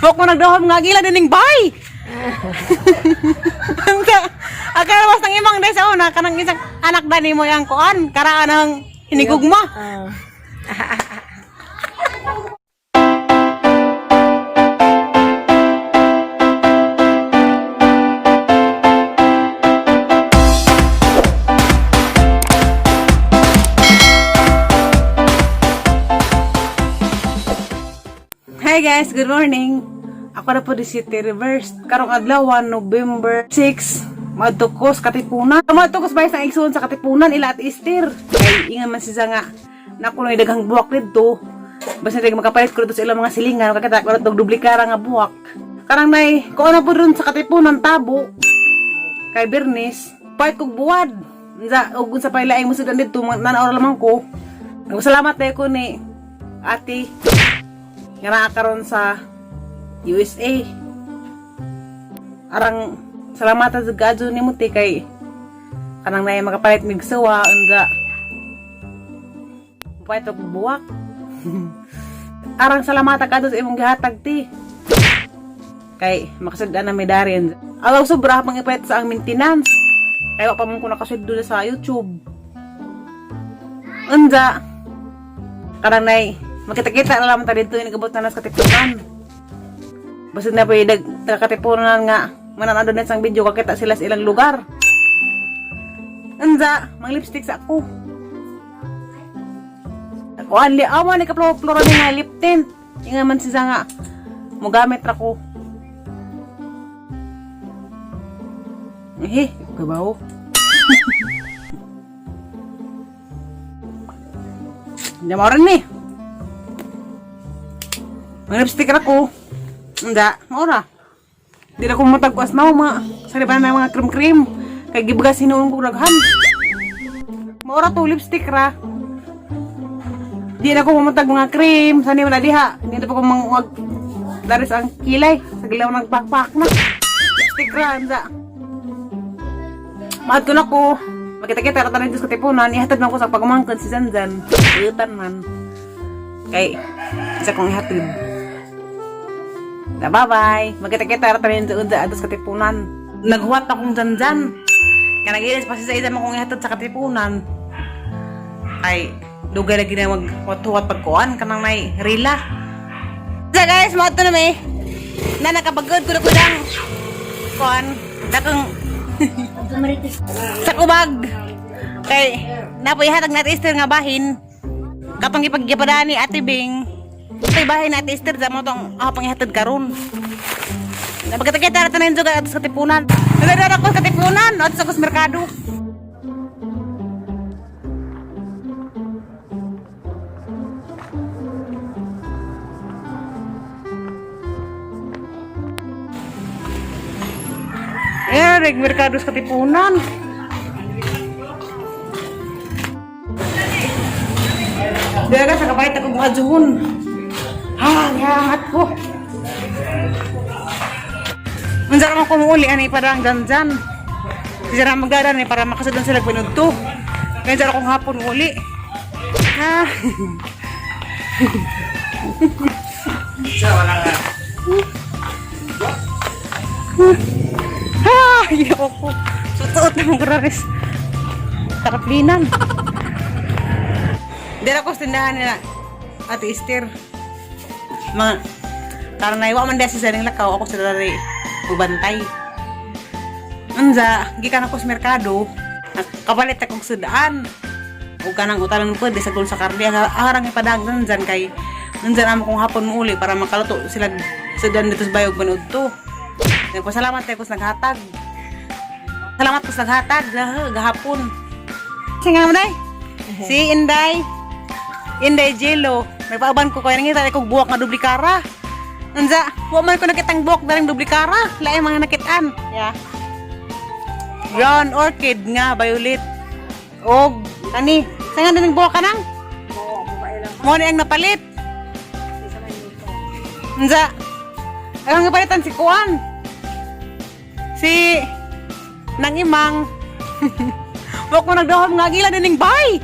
Wa ko nagdahom nga gila dining bay. Unsa? Akala was nang imang day sa una kanang isang anak dani mo yang kuan karaan ang hinigugma. Ah. Hi guys, good morning. Ako na po di City Reverse. Karong adlaw, November 6, maadto ko sa Katipunan. Maadto ko sa bayas ng igsoon sa Katipunan, ila at Easter. Kay ingan man siya nga, naku na daghang buwak dito. Basta hindi makapalit ko dito sa ilang mga silingan, kakita ko na duplikara nga buwak. Karang nay, kung ano po dun sa Katipunan, tabo. Kay Bernice, pahit kog buwad. Unsa og unsa pa ilaing musudan dito, nanaw lamang ko. Salamat tayo ko ni Ate nga naa karon sa USA. Arang salamat sa gadyo ni mo te kay kanang naay makapalit mig suwa unsa pahit og buwak. Arang salamat ka sa imong gihatag ti. Kay makasud-an na may darin. Alaw sobra pang ipalit sa ang maintenance. Kay wa pa man ko nakasweldo na sa YouTube. Unsa karang nay makita-kita na lamang ta dito yung nagabot na nas Katipunan. Basta na pa yung taga Katipunan nga mananood na sang video kakita sila sa ilang lugar. Unsa mang lipstick sa ako. Ako anli awa ni kaploro ni nga lip tint. Inga man siya nga mogamit ra ko. Eh, kabaw. Hindi mo rin ni. May lipstick ra ko. Hindi, maura. Di na ko matagwas na mga sa na mga cream-cream. Kay gibagas hinuon ko daghan. Maura to lipstick ra. Di na ko mamatag mga cream. Sani wala diha. Hindi na pa ko mangwag. Daris ang kilay. Sa gilaw nagpakpak na. Lipstick ra, hindi. Maadto na ko. Makita-kita ra tanan sa Katipunan, ihatid man ko sa pagumangkon si Zanzan. Utan man. Kay isa kong ihatid. Da bye-bye. Magkita-kita ra tanan sa unsa adto sa Katipunan. Naghuwat akong Zanzan. Kaya nag-ilis pa siya sa isa mo kong ihatid sa Katipunan. Ay, dugay lagi na maghuwat-huwat pagkuan kanang nay rila. Sa guys, maadto na mi. Na nakapagod ko na kudang kuan dakong sa kubag. Kay napoy hatag na Esther nga bahin. Katong gipagyapadaan ni Ate Bing. Kay bahin na Ate Esther sa mo tong ako panghihatid karon. Napagkita-kita ra tanan juga ato sa Katipunan. Nagdadara ko sa Katipunan ato sa kus merkado. Eh, reg merkado sa Katipunan. Dara sa kapait ako mga juhon. Ha, hangat ko. Unsa ka man kumuuli ani para ang danjan. Kasi na magdada ni para makasudlan sila pinudto. Kaya dyan akong hapon uli. Ha. Ha, ayoko. Suot na mong graris. Taraplinan. Dira ko sa tindahan nila. Ate Esther. Mga karnay wa man desi sa ning lakaw ako sa dari ubantay. Unsa, gikan ako sa merkado, kapalit akong sudaan. Ug kanang utalan ko di sa gul sa karne arang ipadagdan dyan kay nandyan amo kong hapon mo uli para makaluto sila sudan dito sa bayog manood to. Nagpasalamat tayo ko sa naghatag. Salamat ko sa naghatag gahapon. Sige nga mo day. Si Inday. Inday Jello. Nagpaaban ko kaya nangita ko buwak nga duplikara. Unsa, wa man ko nakitang buwak daring duplikara. Lain mga nakitaan. Yeah. Brown orchid nga violet. Og kani, sa nga ning buwak kanang? Mo ni ang napalit. Unsa? Ang napalitan si Kuan. Si nang imang. Wa ko nagdahom nga gila dining bay.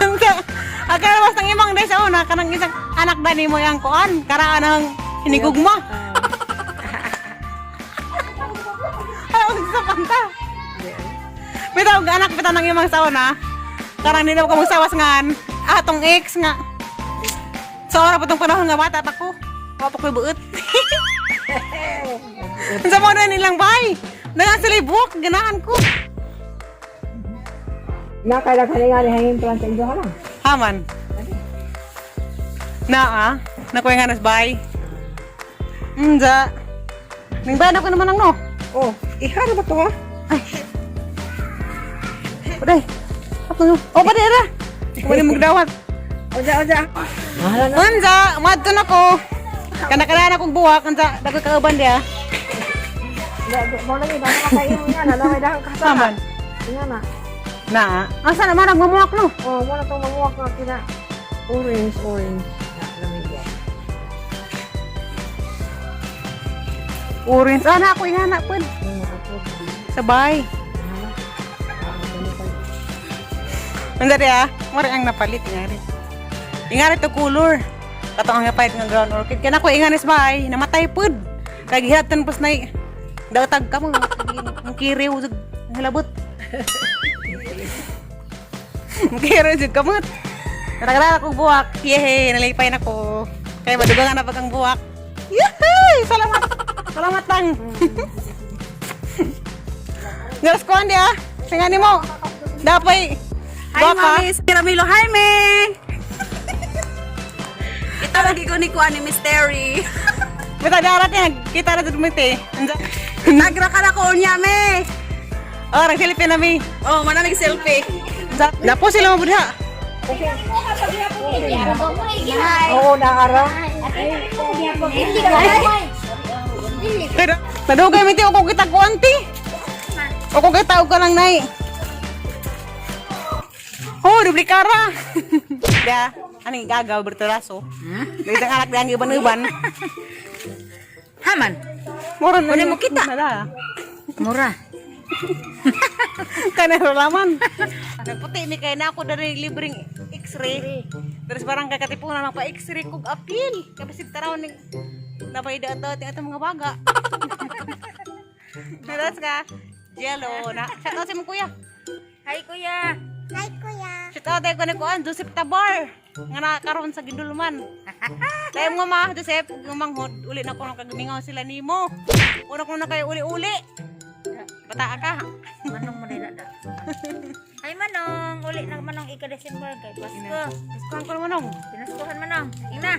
Unsa? Akala mas nang imang day sa una kanang isang anak da nimo yang kuan, karaan ang hinigugma. Ay, unsa panta? Bitaw ang anak bitaw nang imang sa una. Karang nila ko magsawas ngan atong ex nga. Sa ora pa tong panahon nga bata pa ko. Wa pa ko'y buot. Unsa mo na nilang bay? Nangan sila buwak, ganahan ko. Na kailan ka nga ni hangin plan sa inyo lang. Haman. Na ah, nakuha nga nas bay. Unsa? Ning ba na ko naman ang no? Oh, iha na ba to ha? Uday. Ako no. Oh, pwede ra. Pwede magdawat. Oja, oja. Mahala na. Unsa, madto na ko. Kana kana na kong buwak unsa dagoy kauban dia. Mo lang ida ka kayo nga na may dahang kasama. Haman. Nga na. Na, asa naman ang mamuwak no? Oh, mo na tong mamuwak nga kina. Orange, orange. Na lamig ya. Orange. Ah, na ako ingana pud. Sabay. Unsa dia? Mara ang napalit ngari. Ingari to color. Katong ang napalit nga ground orchid. Kaya ko inganis bay, namatay pud. Kay gihatan pus nay datag ka mo ang kiriw jud ang hilabot. Ang kiriw jud kamot. Nagara akong buwak. Yehey, nalipay na ko. Kaya madugangan na pag ang buwak. Yehey! Salamat. Salamat lang. Garas ko andi ah. Singani mo. Dapay. Hi, Gwapa. Mami. Si Ramilo Jaime. Ito lagi ko ni Kuan ni Mystery. Bita darat niya. Kita na dito mo ite. Nagra ka na ko niya, me. Oh, nag-selfie na mi. Oh, manamig selfie. Napo sila mabudha. Oo, naara. Pero nadugay mi ti ako kita ko anti. Ako kita og ka lang nay. Oh, duplikara. Da, aning gagaw berteraso. Hmm? Dito ang anak dang iban-iban. Haman. Mura na. Kunin mo kita. Nada. Mura. Kanero laman. Nagputi mi kay na ako dari libreng x-ray. Terus barang kay Katipunan magpa x-ray kog apil. Kabisig taraw ning napay daot ting atong mga baga. Naras ka. Jello na. Shout out sa imong kuya. Hi, kuya. Shout out tayo ko ni kuan Joseph Tabar nga nakaroon sa Gindulman. Tayo nga ma Joseph gumanghod uli na ko nang kagamingaw sila nimo. Una ko na kayo uli-uli. Bata ka. Manong mo na da. Ay manong, uli na manong ika December kay Pasko. Kuan ko manong. Pinaskuhan manong. Ina.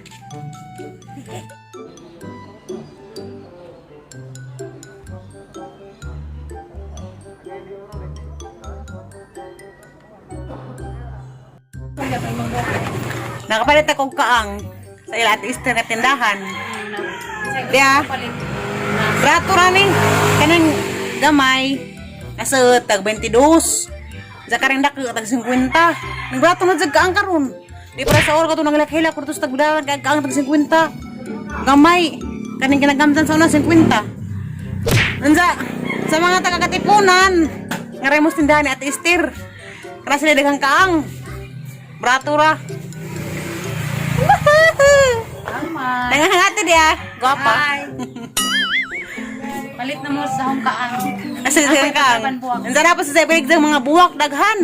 Nakapalit akong kaang sa ila at Easter nga tindahan. Diya. Brato ra ni kanang gamay nasa tag 22. Sa karing dako tag 50. Nagbrato na jud kaang karon. Di para sa or kato nanglak-hilak kuno tag bidaran kag kaang tag 50. Gamay kaning ginagamtan sa una 50. Unsa sa mga taga Katipunan nga remos tindahan ni Ate Esther. Kara sila daghang kaang. Brato ra. Nangangati dia, gwapa. Palit na mo sa hong kaang. Asa sa kaang. Unsa na po sa balik sa mga buwak daghan.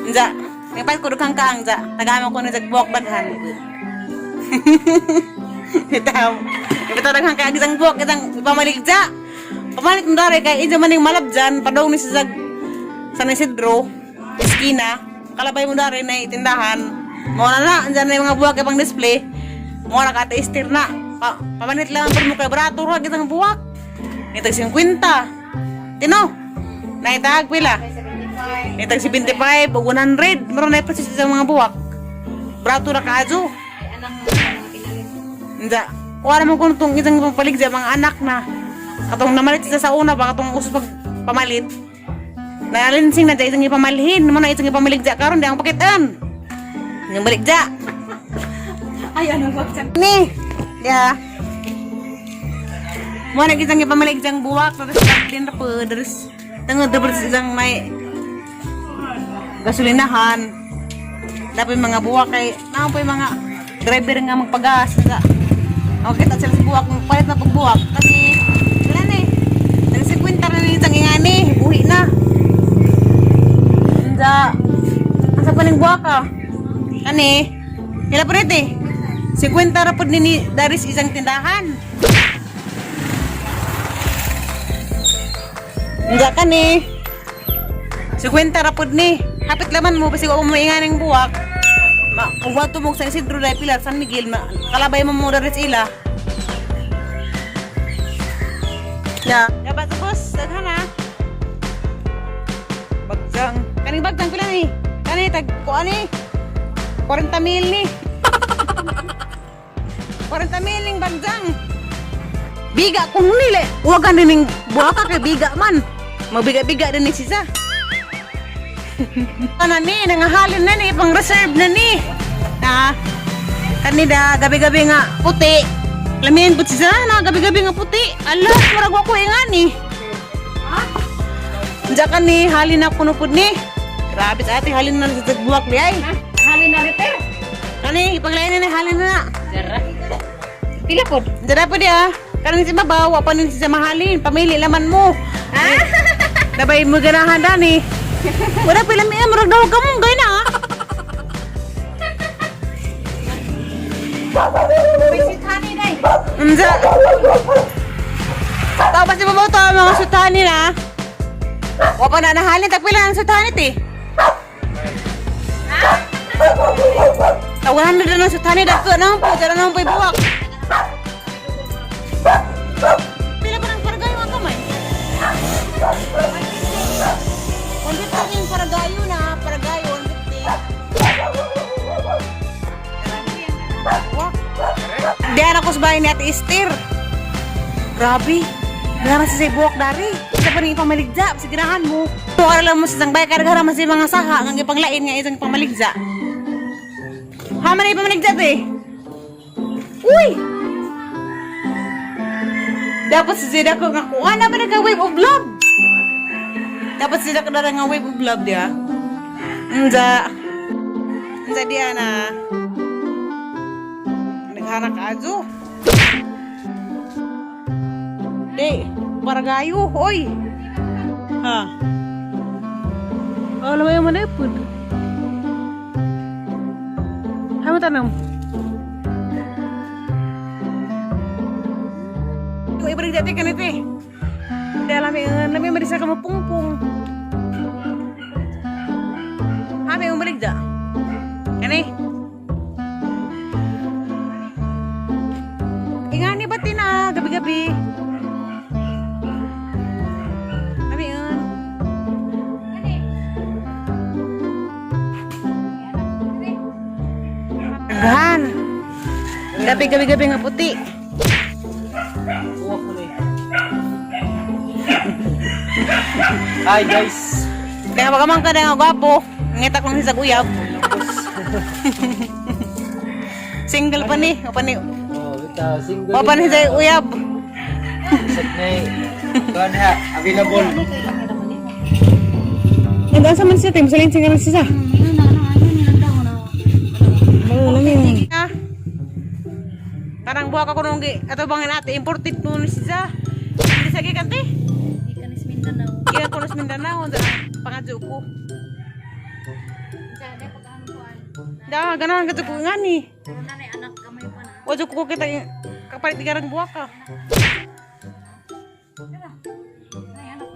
Unsa, may ko dughang kaang sa. Tagamo ko ni sa buwak daghan. Bitaw. Bitaw daghang kaang isang buwak isang pamaligja. Pamalit mo dare kay injo maning malabjan padong ni sa San Isidro, eskina. Kalabay mo dare na itindahan. Mo na na, andyan na yung mga buwak ibang display. Mo na ka ate na. Pamanit lang ang mo kay brato ra kitang buwak. Nitag 50. Tino. Naitag pila. Nitag 75 o 100. Meron na ipasis sa mga buwak. Brato ra kaadyo. Hindi. Kuha naman ko itong isang palig sa mga anak na. Katong namalit sila sa una ba katong uso pag pamalit. Nalinsing na dya isang ipamalhin. Naman na isang ipamalig dya karon di ang pakitaan. Yung balik dya. Ay, ano ba? Ni. Ya. Mo na isang ipamalig dyang buwak tapos din ra po terus tengah terus isang may gasolinahan. Dapat yung mga buwak kay naon pa yung mga driver nga magpagas nga. Ako kita sila sa buwak, palit na pagbuwak kasi wala na eh. Nagsikwenta na ni isang ingani, buhi na. Unsa? Asa pa ning buwak ka? Kani? Pila po rin eh? 50 ra pod ni Daris isang tindahan. Unsa kani? 50 ra pod ni. Hapit laman mo basi wa mo mainganing buwak. Ma, kung wato mo sa Isidro dahil Pilar, San Miguel, ma, kalabay mo mo dari sa ila. Ya. Dapat sa boss, daghan ha. Bagzang. Kaning bagzang pila ni? Kani tag kuan ni? 40 mil ni. 40 mil ning bagzang. Biga kung nila. Huwag ka ning buhaka kay biga man. Mabiga-biga din ni sisa. Ano ni, nangahalin na ni, pang reserve na ni. Na, kanida, gabi-gabi nga puti. Lamian po sisa na, gabi-gabi nga puti. Ala, murag wa ko ingan ni. Diyan ka ni, halin na kuno pud ni. Grabe sa ate, halin na sa buwak ni ay. Halin na repair. Kani, ipaglayan na ni, halin na na. Dara. Pila pod? Diyan po diya. Karon si mabaw, wa pa nin siya mahalin. Pamili laman mo. Ah? Dabay mo ganahan dani. Wala pila mi murag daw ka mong gay na. Ah. Unsa? Tao pa si babaw to mga sutani na. Wa pa na nahalin tag pila ang sutani ti. Tawahan na ng sutani dagko na po, dara na po ibuwak. Pila pa ng paragayo ang kamay? 150 yung paragayo na, paragayo, 150. Diyan ako sa bahay ni Ate Esther. Grabe. Wala man siya sa buwak dari. Isa pa rin ipamaligja. Sigirahan mo. Tuwa lang mo sa isang bahay. Karagara man sa mga saha. Ang ipanglain nga isang pamaligja. Hama na ipamaligja, te. Uy! Dapat si Zeda ko nga kuha na ba nagka wave of love? Dapat si Zeda ko na nga wave of love diya. Unja. Unja diya na. Naghanak ka ajo. Di, paragayo, oy. Ha. Oh, lamay mo na pud. Ha mo tanong. Kung ibalik dati ka nito eh. Hindi alam eh, nami marisa ka mapungpung. Ha, may umalik da. Kani? Ingani ba tina gabi-gabi? Ami yun. Daghan. Gabi gabi gabi nga puti. Hi guys. Kaya baka man ka na nga gwapo. Ngita kong sa uyab. Single pa ni, o pa ni. Oh, ita single. O pa ni sa uyab. Set na eh. Kuan ha, available. Nag-asa man siya, tayo masalin single siya. Ah. Karang buha ka kunong gi ato bangin ate imported mo ni siya. Hindi sa gikan te. Ikanis Mindanao. Gikan ko sa Mindanao unsa ang pangadyo ko. Da ganahan ka ko ngani. Corona na anak kamay pa na. Wa ko kita kapalit di garang buha ka. Ay anak.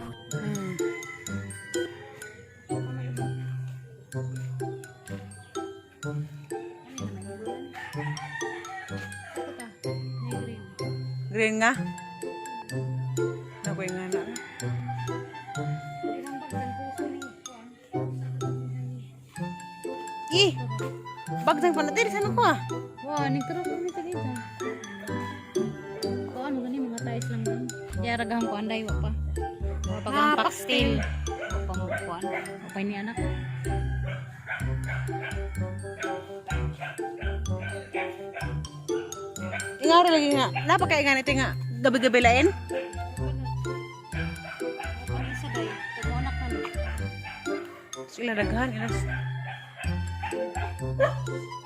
Green nga. Nakoy nga na. Ih! Bagdang pa natin, saan ko ah? Wow, nagturo ko nito dito. Kuan mo gani mga tais lang dun. Yara gahang kuan day wa pa. Wa pa Ah, gahang paxtil. Wa pa mo kuan. Wa pa ni anak. Ingaro lagi nga. Napakaingan ito nga. Gabi-gabi lain. Wa pa isa day. Tumo anak man. Sila daghan. Ilas. Bye.